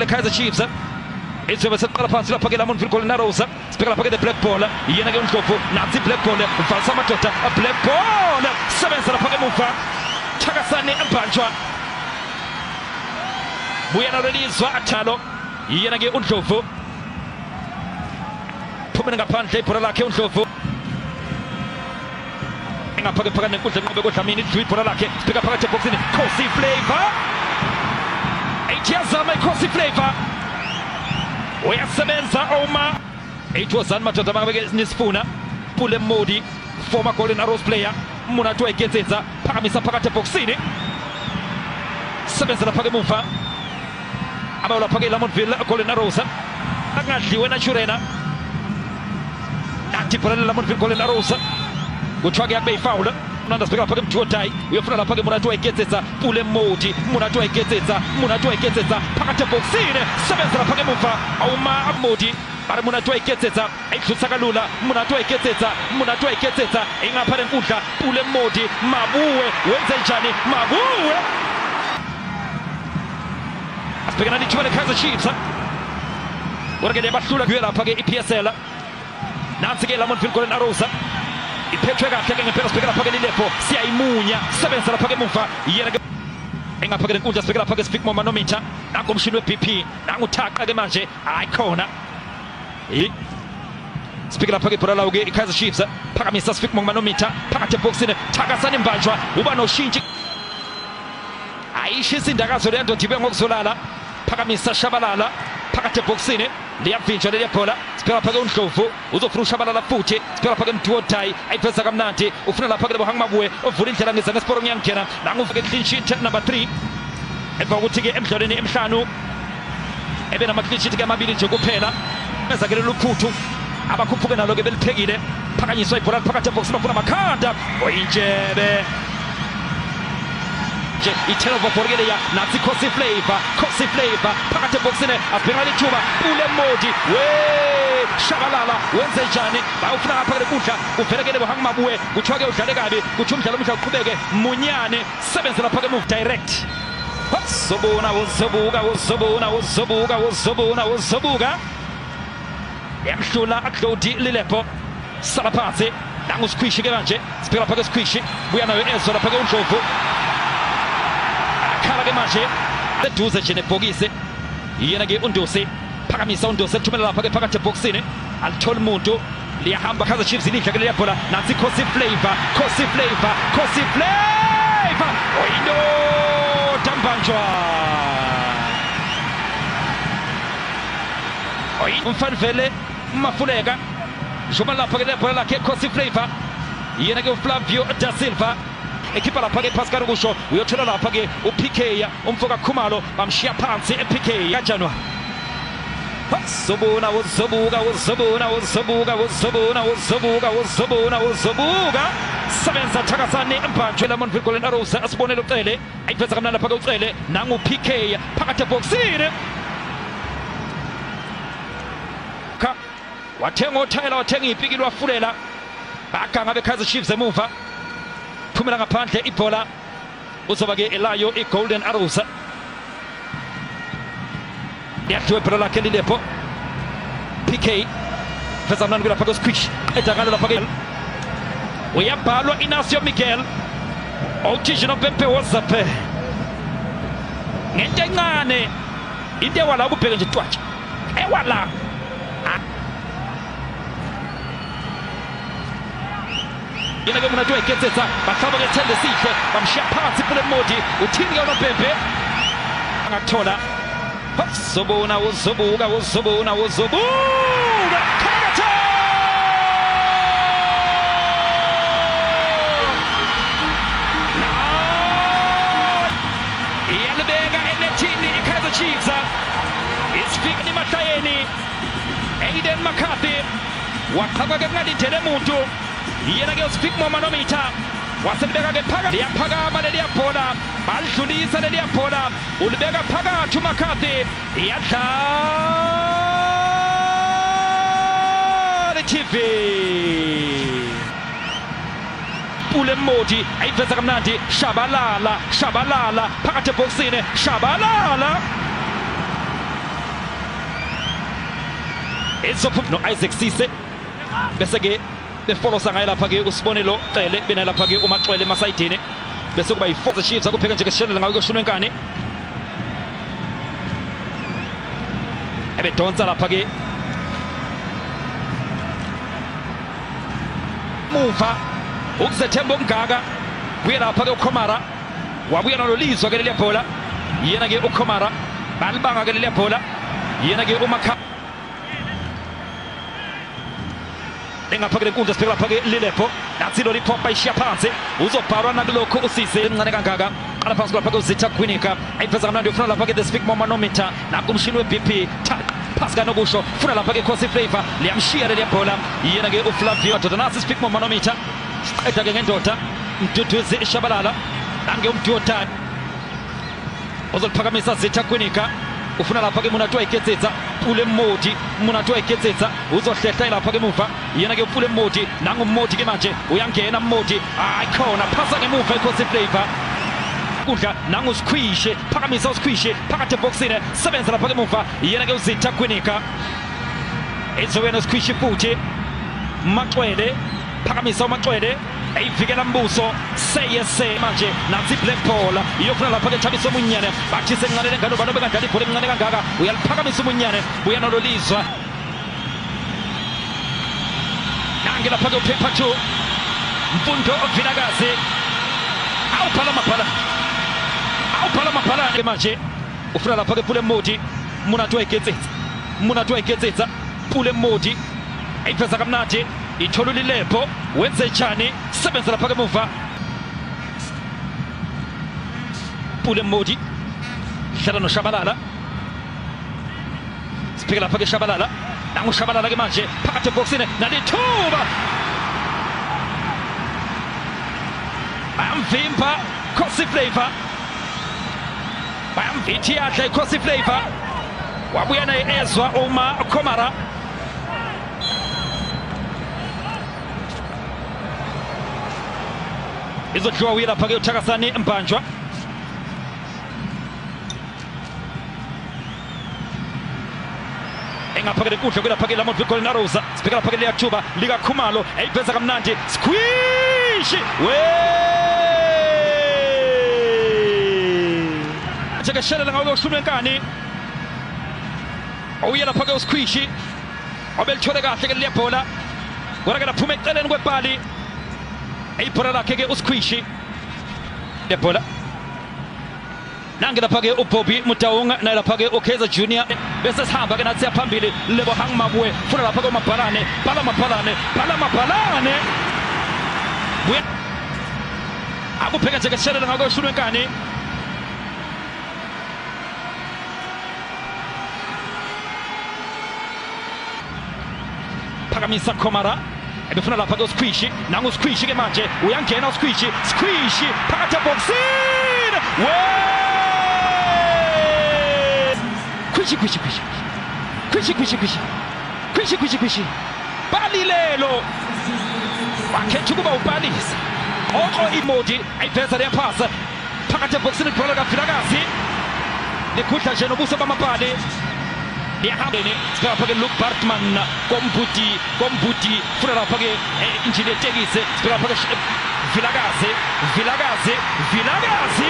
le-Kaizer Chiefs. Izobe sekuqala phansi lapha ke Lamontville Golden Arrows. Sibheka lapha ke the black ball. Yena ke uNdlovu, nansi black ball, valsa amadoda, black ball. Sebenza lapha ke emuva. Thakasane Mbanjwa. Buya nalo lizwa athalo. Yena ke uNdlovu. Phumela ngaphandle ibhola lakhe uNdlovu. Engapha ke phakathi nenkundla enqobe koDlamini idlula ibhola lakhe. Sibheka phakathi ebhokisini. Khosi Flavor. Eight yazama iKhosi Flavor. Uyasebenza Oma. Eight wozani madoda mangabe nisifuna. Pule Modi, former Golden Arrows player. Monate wa iketsetsa, phakamisa phakathi ebhokisini. Sebenza lapha ke emuva. Abayo lapha ke Lamontville Golden Arrows. Angadliwe Naturena. Nathi ibhola Lamontville Golden Arrows. Kuthiwa ke akube ifawula. Nanda sibheka lapha ke Mthiwodayi uyofuna lapha ke Monate wa iketsetsa Pule Mmodi Monate wa iketsetsa Monate wa iketsetsa phakathi ebhokisini sebenza lapha ke emuva awuma Mmodi bare Monate wa iketsetsa ayidlulisa kalula Monate wa iketsetsa Monate wa iketsetsa ingapha lenkundla Pule Mmodi Mabuwe wenze njani Mabuwe asibhekana nethuba le-Kaizer Chiefs kodwa ke bahlula kuyo lapha ke i-PSL. Nansi ke Lamontville Golden Arrows iphethwe kahle ke ngempela. Sibheke lapha ke Lilepo, siyayimunya, sebenza lapha ke emuva yena ke engapha ke lenkundla. Sibheke lapha ke Sfikmo manometer, nangu umshini we-BP, nangu Thaqa ke manje, hayi khona. Sibheke lapha ke ibhola lawo ke i-Kaizer Chiefs, phakamisa Sfikmo manometer phakathi ebhokisini, Thakasani Mbanjwa uba noshintshi, ayishisa indakazo leya ndoda ibe ngokuzolala. Phakamisa Shabalala phakathi ebhokisini, liyavinjwa leliya bhola. Sibheka lapha ke uNdlovu uzofuna uShabalala futhi. Sibheka lapha ke Mduodayi ayiveza kamnandi, ufuna lapha ke Lebohang Mabuwe ovula indlela ngeza ngesiporo ngiyangena nangu ke clean sheet number 3 emva kokuthi ke emidlalweni emihlanu ebe nama clean sheet ke amabili nje kuphela. Eza ke lolu phuthu abakhuphuke nalo ke beliphekile, phakanyiswa ibhola phakathi ebhokisini, bafuna amakhanda oyintshebe nje i-turnover ball ke leya. Nansi Khosi Flavor, Khosi Flavor phakathi ebhokisini, asibhekana lithuba Pule Mmodi we Shabalala wenze njani, bayofuna ngapha ke kudla kuvele ke Lebohang Mabuwe, kuthiwa ke udlale kabi, kuthiwa umdlalo omusha uqhubeke. Munyane sebenze lapha ke move direct. Uzobona uzobuka uzobona uzobuka uzobona uzobuka yamhlula Claudi Lilepo, sala phansi nangu Sikhwishi ke manje. Sibheka lapha ke Sikhwishi buya nayo ezwa lapha ke uNdlovu akhala ke manje eduze nje nebhokisi. Yena ke uNdosi, phakamisa uNdosi ethumela lapha ke phakathi ebhokisini, alitholi muntu, liyahamba Kaizer Chiefs ilidla ke leya bhola. Nansi Khosi Flavor, Khosi Flavor, Khosi Flavor oyindoda Mbanjwa umfana vele Mafuleka njengoba lapha ke lebhola lakhe Khosi Flavor, yena ke uFlavio da Silva ekhipha lapha ke Pascal kusho uyothola lapha ke uPK umfo kaKhumalo, bamshiya phansi ePK kaJanuary. Uzobona uzobuka uzobona uzobuka uzobona uzobuka uzobona uzobuka sebenza Thakasane Mbanjwe Lamontville Golden Arrows. Asibonele uCele ayiveza kamnandi lapha ke uCele, nangu PK phakathi ebhokisini, wathenga othayela, wathenga iy'pikili, wafulela, baganga beKaizer Chiefs emuva, phumela ngaphandle ibhola, uzoba ke elayo i-Golden Arrows. Liyadliwa ibhola lakhe Lilepo, PK veza mnandi kulapha kwesikhwishi, qeda ngalo lapha ke uyabhalwa Inacio Miguel othisha noPepe wozaphe ngento encane, into ewala ukubheke nje twatsha ewala. Yena ke Monate wa iketsetsa, bahlaba ke thende sihle, bamshiya phansi Pule Mmodi, uthini ke uNompempe angakuthola. Uzobona uzobuka uzobona uzobuka Kharakatha iyalibeka enethini iKaizer Chiefs, isifika emahlayeni. Aiden McCarthy waqhamuka ke kungalindele muntu, yena ke uSpikmo Manomita waselibeka ke phakathi, liyaphakama leliya bhola, balidlulisa leliya bhola, ulibeka phakathi uMcCarthy, iyadlala i-TV. Pule Mmodi ayiveza kamnandi, Shabalala, Shabalala phakathi ebhokisini, Shabalala. Ezophuma no-Isaac Sise bese ke befolosa ngaye lapha ke uSibonelo Cele bena lapha ke uMaxwele emasayidini bese kuba yi-4 Chiefs akupheka nje kesishelela ngayo kuyoshunwa enkani ebedonsa lapha ke muva ukuzethemba okungaka kuye lapha ke uKhomara wabuya nalo lizwa ke leliya bhola yena ke uKhomara balibanga ke leliya bhola yena ke uMakha engapha kule nkundla sibheka lapha ke Lilepo nathi lollipop ayishiya phansi uzobhalwa nakulokhu usize emncane kangaka qala phansi lapha ke uZitha Kwinika ayiveza kamnandi ufuna lapha ke the sphygmomanometer naku umshini we-BP phasi kanokusho funa lapha ke Khosi Flavor liyamshiya leliya bhola yena ke uFlavio madoda nasi sphygmomanometer siqeda ke ngendoda Mduduzi Shabalala nange umduotani ozoliphakamisa Zitha Kwinika ufuna lapha ke Munatu Eketsetsa Pule Mmodi Munatu Eketsetsa uzohlehla lapha ke muva yena ke uPule Mmodi nangu Mmodi ke manje uyangena Mmodi hayi khona phasa ngemuva iKhosi Flavor kudla nangu Sikhwishe phakamisa uSikhwishe phakathi ebhokisini sebenza lapha ke muva yena ke uZitha Kwinika ezowena uSikhwishe futhi Maxwele phakamisa uMaxwele eyivikela mbuso seyese manje nansi black ball iyofuna lapha ke Thabiso Munyane bathi sencane lengane ubani obengadlala ibhola emncane kangaka uyaliphakamisa uMunyane buya nololizwa nange lapha ke upaper 2 Mfundo Vilakazi awubhala mabhala awubhala mabhala ke manje ufuna lapha ke Pule Mmodi Munatu Eketsetsa Munatu Eketsetsa Pule Mmodi ayiveza kamnandi ithola uLilepo wenze njani sebenza lapha kemuva Pule Mmodi dlala noShabalala sibheke lapha ke Shabalala nangu Shabalala ke manje phakathi ebhokisini nalithuba bayamvimba Khosi Flavor bayamvithi yadla iKhosi Flavor wabuya naye ezwa uma Khomara izodliwa uye lapha ke uThakasani Mbanjwa engapha ke lenkundla kwelapha ke Lamontville Golden Arrows sibheka lapha ke liyathuba likaKhumalo eyiveza kamnandi squish we njekeshelela ngawo ushumi wenkani uye lapha ke uSquishi obelithole kahle ke leliya bhola kodwa ke laphuma eceleni kwepali ibhola lakhe ke uSquishi lebhola nange lapha ke uBobby Mutaunga naye lapha ke uKaizer Junior bese sihamba ke nathi siyaphambili Lebohang Maboe funa lapha ke uMabhalane bhala Mabhalane bhala Mabhalane buya akubheka nje ke sishelela ngako ushuni wenkani phakamisa Khomara ebefuna lapha ke uSkhwishi nangu uSkhwishi ke manje uyangena uSkhwishi Skhwishi phakathi ebhokisini we Khwishi khwishi khwishi khwishi khwishi khwishi khwishi khwishi khwishi balilelo wakhetha ukuba upalisa oko imodi ayiveza leyaphasa phakathi ebhokisini ibhola kaVilakazi likhudla nje nobuso bamapali liyahambeni sibheka lapha ke Luke Bartman kombuti kombuti funa lapha ke injini yetekisi sibheka lapha ke Vilakazi Vilakazi Vilakazi